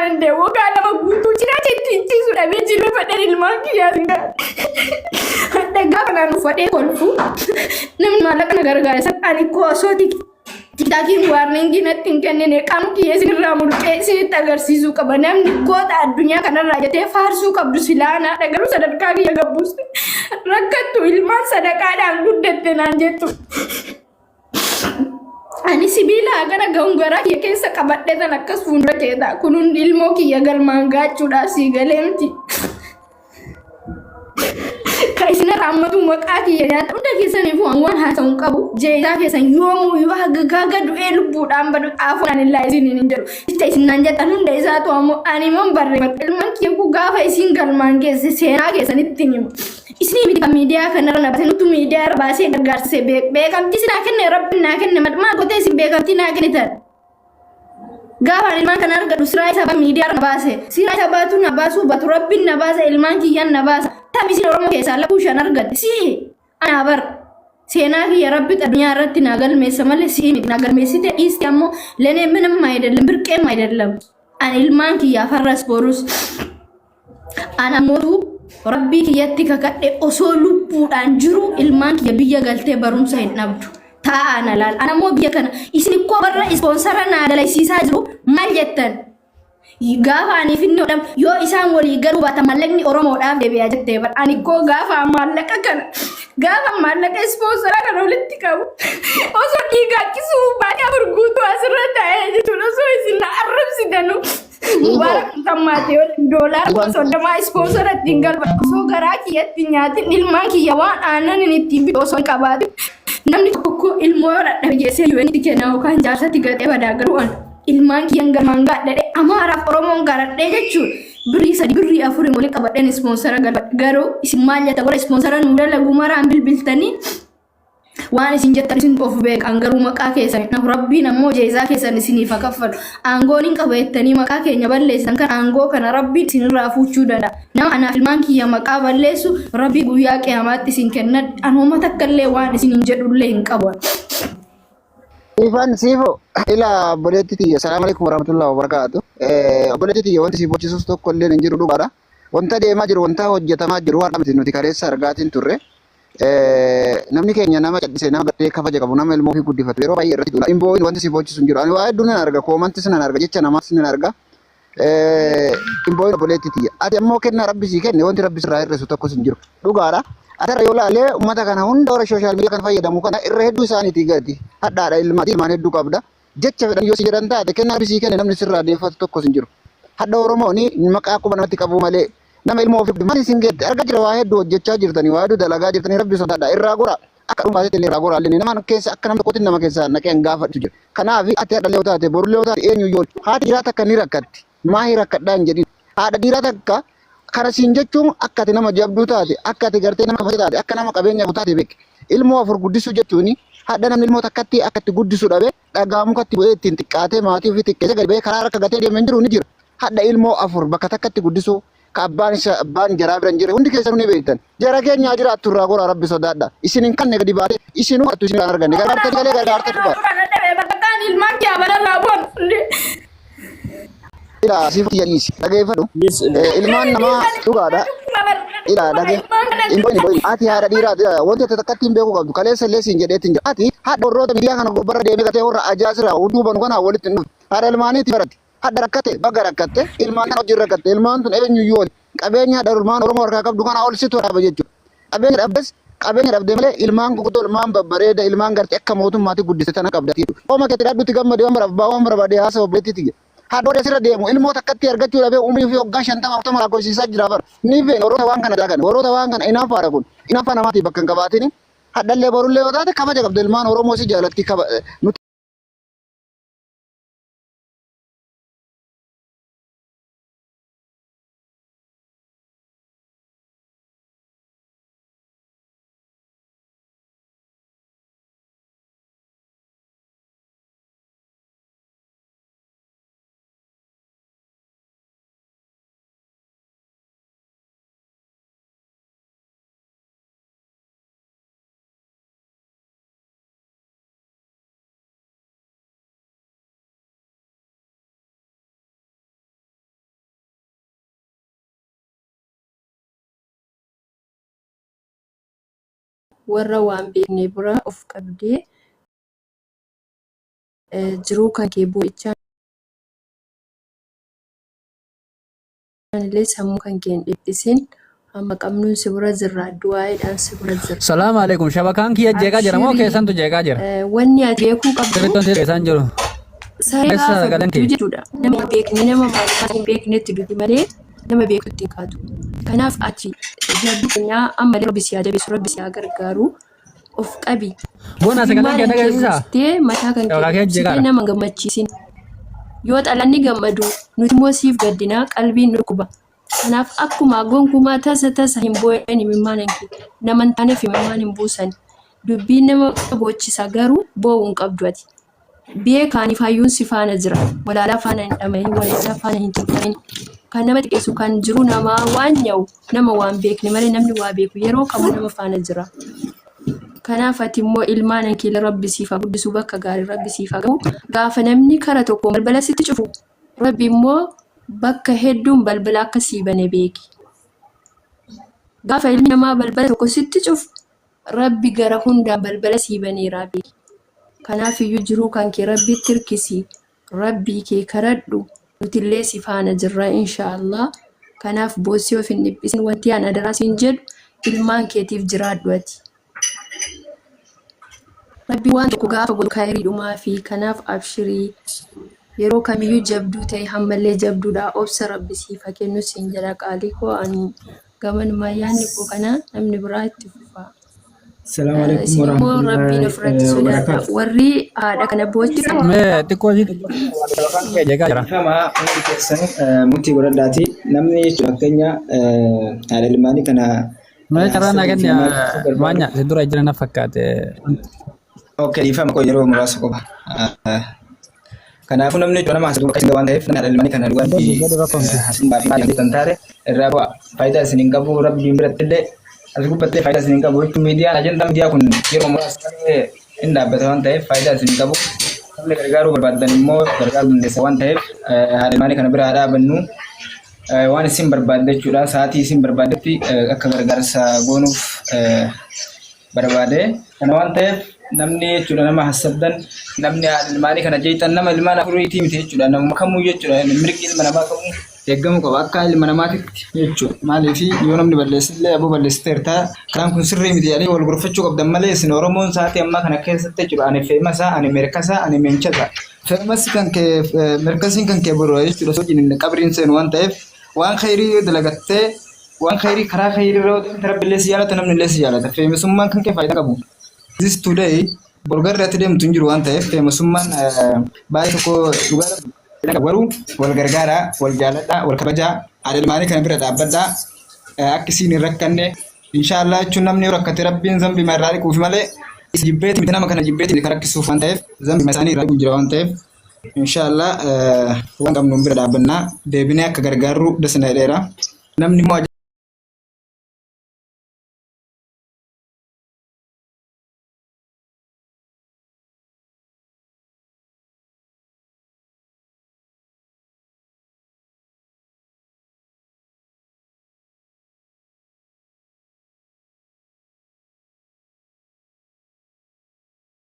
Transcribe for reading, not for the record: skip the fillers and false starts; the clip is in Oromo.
Danda'e waggaa 2 guutuu cinaacha ittiin ciisu dhabee jilbafadheen ilmaan kiyyaa sin gaadhe. Hadha gaafa naan uffadhee kolfu namni maallaqa na gargaare san ani koo osoo tiktaakiin waarningii natti hin kennine qaama kiyya isinirraa mulqee isinitti agarsiisuu qaba. Namni goota addunyaa kanarraa jettee faarsuu qabdu silaanaa garuu sadarkaa kiyya gabbuuste rakkattu ilmaan sadaqaadhaan guddatte naan jettu. Ani sibiila hagana ga'uun garaa kiyya keessa qabadhe tan akkas fuuldura kee ta'a. Kun hundi ilmoo kiyya galmaan gaachuudhaaf sii galee miti. Ka isin irraa ammatu maqaa kiyya nyaata hunda keessaniifuu an waan haasa'u hin qabu. Jeesaa keessan yoomuu yoo haga gaaga du'ee lubbuudhaan badu xaafuu naan illaa isiniin hin jedhu. Jecha isin naan jettan hunda isaatu ammoo ani man barreeffadha. Ilmaan kiyya kun gaafa isin galmaan geesse seenaa keessanitti himu. Isinii miti kan miidiyaa kanarra na baase nutu miidiyaa irra baasee gargaarsise beekamtii si naa kenne rabbi naa kenne maal gootee isin beekamtii naa kennitan. Gaafa ani ilmaan kana argadhu siraa isa miidiyaa irra na baase siraa isa baatu na baasuu baatu rabbiin na baasa ilmaan kiyyaan na baasa tam isin Oromoo keessaa lakkuu shan argadhe sii anaa bar seenaa kiyya rabbi addunyaa irratti naa galmeessa malee sii miti naa galmeessite dhiiste ammoo lenee ምንም አይደለም ብርቄም አይደለም ani ilmaan kiyyaaf har'as borus An ammootu rabbii kiyyatti kakadhe osoo lubbuudhaan jiru ilmaan kiyya biyya galtee barumsa hin dhabdu. Taa'aa na laal. An ammoo biyya kana isin ikkoo warra ispoonsara naa dalaysiisaa jiru maal jettan? Gaafa aniif inni hodham yoo isaan walii galuu baatan maallaqni Oromoodhaaf deebi'a jettee bar. Ani ikkoo gaafa maallaqa kana gaafa maallaqa ispoonsara kana walitti qabu osoo dhiigaachisuu baatee 4 guutuu asirra taa'ee jechuudha osoo isin na arrabsitanu. Mubaarak Sammaatee waliin doolaara 30,000 ispoonsara ittiin galba osoo garaa kiyyatti nyaatin ilmaan kiyya waan aannan inni ittiin bitu osoo hin qabaatin namni tokko ilmoo yoo dhadhabe geessee UN kenna yookaan jaarsatti gatee badaa garuu an ilmaan kiyyan galmaan gaadhadhe Amaaraaf Oromoon garadhee jechuun birrii 3 birrii 4 waliin qabadheen ispoonsara galba garuu isin maal jetta warra ispoonsara nuu dalagu maraan bilbiltanii Waan isin jettan isin of beekan garuu maqaa keessan hin rabbiin ammoo jeezaa keessan isiniif haa kaffalu. Aangoon hin qaba jettanii maqaa keenya balleessan kan aangoo kana rabbiin isinirraa fuuchuu danda'a. Nama anaaf ilmaan kiyya maqaa balleessu rabbii guyyaa qiyaamaatti isin kenna anuma takka illee waan isin hin jedhullee hin qabu. Ifan siifo ila obboleetti tiyya salaamu alaikum warahmatullahi wabarakaatu. Obboleetti tiyya wanti si bochisus tokko illee hin jiru dhugaadha. Wanta deemaa jiru wanta hojjetamaa jiru har'a miti nuti kaleessa argaatiin turre. Namni keenya nama callisee nama gartee kabaja qabu nama ilmoo ofii guddifatu yeroo baay'ee irratti duula. Hin boo'in wanti si boochisu hin jiru. Ani waa hedduu nan arga koomantis nan arga jecha namaas nan arga. Hin boo'in obboleetti tiyya. Ati ammoo kennaa rabbi sii kenne wanti rabbi sirraa hir'isu tokkos hin jiru. Dhugaadha. Ati irra yoo laalee uummata kana hunda warra sooshaal miidiyaa kana fayyadamu kana irra hedduu isaaniitii gadi. Hadhaadha ilmaati ilmaan hedduu qabda. Jecha fedhan yoo si jedhan taate kennaa rabbi sii kenne namni sirraa deeffatu tokkos hin jiru. Hadha Oromoon maqaa quba namatti qabuu malee nama ilmoo ofii maal isin geette argaa jira waa hedduu hojjechaa jirtanii waa hedduu dalagaa jirtanii rabbi sodaadha irraa gora akka dhuunfaatti illee irraa gora illee nama keessa akka nama tokkotti nama keessa naqee hin gaafadhu jira. Kanaaf ati hadha illee yoo taate borullee yoo taate eenyu yoo haati dhiiraa takka ni rakkatti maa hin rakkadhaa hin jedhin haadha dhiiraa takka kana siin jechuun akka ati nama jabduu taate akka ati gartee nama kabaja taate akka nama qabeenya qabu taate beeki. Ilmoo 4 guddisuu jechuun hadha namni ilmoo takkatti akka itti guddisu dhabe dhagaa mukatti bu'ee ittiin xiqqaatee maatii ofii xiqqeessee gadi ba'ee karaa harka gatee deeme hin jiru ni jira. Hadha ilmoo 4 bakka takkatti guddisuu ka abbaan isa abbaan jaraa bira hin jirre hundi keessanuu ni beektan. Jara keenya haa jiraattu irraa goraa rabbi sodaadha. Isin hin kanne gadi baatee isinuu hattu isin irraa hin arganne. Gargaartanii malee gargaartanii dhugaa. Bakkaan ilmaan kee abararraa bu'an. Ilaa siif kiyya dhiisi dhageeffadhu. Ilmaan namaa dhugaadha. Ilaa dhage. Hin boyin boyin. Ati haadha dhiiraati. Wanti ati takkatti hin beekuu qabdu. Kaleessa illee siin jedheetti hin jira. Ati haadha warroota miidiyaa kana gubbarra deemee gatee warra ajaa sirraa hudduu banu kana walitti hin dhuftu. Haadha ilmaaniiti baratti. Hadha rakkate baga rakkatte ilmaan tana wajjin rakkatte ilmaan tun eenyuyyuu oli. Qabeenya haadha ilmaan Oromoo harkaa qabdu kana ol situ dhaaba jechuudha. Qabeenya dhabdes qabeenya dhabde malee ilmaan guguddoo ilmaan babbareeda ilmaan gartee akka mootummaatti guddiste tana qabda. Qooma keetti dhadhutti gammade waan barbaade waan barbaade haasa obboleettii tiyya. Haadha warra asirra deemu ilmoo takkatti argachuu dhabee umrii ofii waggaa 50 40 lakkoofsisaa jira bara. Ni feena warroota waan kana dalagan warroota waan kana inaaffaadha kun inaaffaa namaatiif bakka hin qabaatini. Hadhallee borullee yoo taate kabaja qabda ilmaan Oromoo si jaalatti kaba nuti Warra waan beekne bira of qabdee jiruu kan kee boo'ichaan illee sammuu kan kee hin dhiphisin. Hamma qabnuun si bira jirra. Du'aa'iidhaan si bira jirra. Salaam alaikum. Shabakaan kiyya jeeqaa jira moo Abshirii keessantu jeeqaa jira? wanni ati beekuu qabdu Sirriitti wanti keessaan jiru. saree Eessa gaafa sagaleen dutu kee? jechuudha. Nama hin beekne nama maalummaa hin beeknetti duti malee nama beekutti hin kaatu. Kanaaf ati jabduu keenyaa ammallee rabbi si haa jabeessu rabbi si haa gargaaru of qabi. Boona sagaleen Imimmaan kee kee dhageessisaa? buustee mataa kan kee Shabakaa kee dhukkubsitee jeeqaara. nama hin gammachiisin. Yoo xalanni gammadu nuti immoo siif gaddinaa qalbiin nu dhukkuba. Kanaaf akkuma gonkumaa tasa tasa hin boo'in imimmaan kee. Nama hin taaneef imimmaan hin buusan. Dubbiin nama boochisa garuu boo'uu hin qabdu ati. Beekaaniif hayyuun si faana jira. Walaalaa faana hin dhama'in, walaalaa faana hin cinqamin. Kan nama xiqqeessu kan jiru namaa waan nya'u nama waan beekne malee namni waa beeku yeroo kamuu nama faana jira. Kanaaf ati immoo ilmaan kee rabbi siif haa guddisu bakka gaarii rabbi siif haa gahu. Gaafa namni kara tokkoon balbala sitti cufu rabbi immoo bakka hedduun balbala akka sii bane beeki. Gaafa ilmi namaa balbala tokko sitti cufu Rabbi gara hundaan balbala sii baneeraa beeki. Kanaaf iyyuu jiruu kan kee Rabbitti hirkisi. Rabbii kee kadhadhu. Nutillee si faana jirra insha Allah. Kanaaf boossii of hin dhiphisin. Wanti an adaraa siin jedhu ilmaan keetiif jiraadhu ati. Rabbi waan tokko gaafa godhu kayriidhumaa fi kanaaf abshirii. Yeroo kamiyyuu jabduu ta'e hammallee jabduudha. Obsa Rabbi siif haa kennu siin jedha qaalii koo ani Gamanumaa yaadni koo kana namni biraa itti fufa. Assalamu alaikum Isin immoo Rabbiin warahmatullahi ofirratti sodaadha. wabarakatuh. Warri haadha kana boochisan Mee xiqqoo ishii shabakaan kee jeeqaa jira. Ifama hundi keessan murtii godhadhaati. Namni jechuudha fakkeenya haadha ilmaanii kana Mee carraa naa haasawuu kenni fi maal gochuu barbaadu. maanya si dura jira na fakkaate. Okay, dhiifama koo yeroo muraasa qofa. Kanaafuu namni jechuudha nama haasawuu akka waan ta'eef namni haadha ilmaanii kana dhugaatti Jedhu rakkoomti. haasummaa fi maal kan taate irraa bu'a. Faayidaa isin hin qabu rabbiin biratti illee as gubbattee faayidaa isin hin qabu jechuun miidiyaan ajandaa miidiyaa kun yeroo muraasa malee hin dhaabbata waan ta'eef faayidaa isin hin qabu. Namni gargaaruu barbaaddan immoo gargaaruu dandeessa waan ta'eef haadha ilmaanii kana bira haa dhaabannu. Waan isin barbaadde jechuudha sa'aatii isin barbaaddetti akka gargaarsa goonuuf barbaade. Kana waan ta'eef namni jechuudha nama hassabdan namni haadha ilmaanii kana jeeqxan nama ilmaan afuriitii miti jechuudha namuma kamuu jechuudha mirgi ilma namaa kamuu eeggamuu qaba akka ilma namaatitti jechuudha maaliif yoo namni balleessillee aboo balleessiteerta karaan kun sirrii miti jedhanii wal gorfachuu qabdan malee isin Oromoon sa'aatii ammaa kana keessatti jechuudha ani feemasaa ani merkasaa ani meenchasaa feemas kan kee merkasiin kan kee boru jechuudha sojiin qabriin seenu waan ta'eef waan khayrii yoo dalagattee Waan khayrii karaa khayrii irra yoo deemte Rabbi illee si jaalata namni illee si jaalata. Feemasummaan kan kee faayidaa qabu. This today bor garri ati deemtu hin jiru waan ta'eef feemasummaan baay'ee tokko dhugaa Rabbi qabu. Garuu wal gargaaraa, wal jaaladhaa, wal kabajaa, haadha ilmaanii kana bira dhaabbadhaa. Akka isiin hin rakkanne inshaallah jechuun namni yoo rakkate Rabbiin zambii irraa dhiquuf malee isa jibbeeti miti nama kana jibbeeti kan rakkisuuf waan ta'eef zambii isaanii irraa dhiqu jira waan ta'eef Inshaallah waan qabnuun bira dhaabbannaa deebinee akka gargaarru dasna jedheera. Namni immoo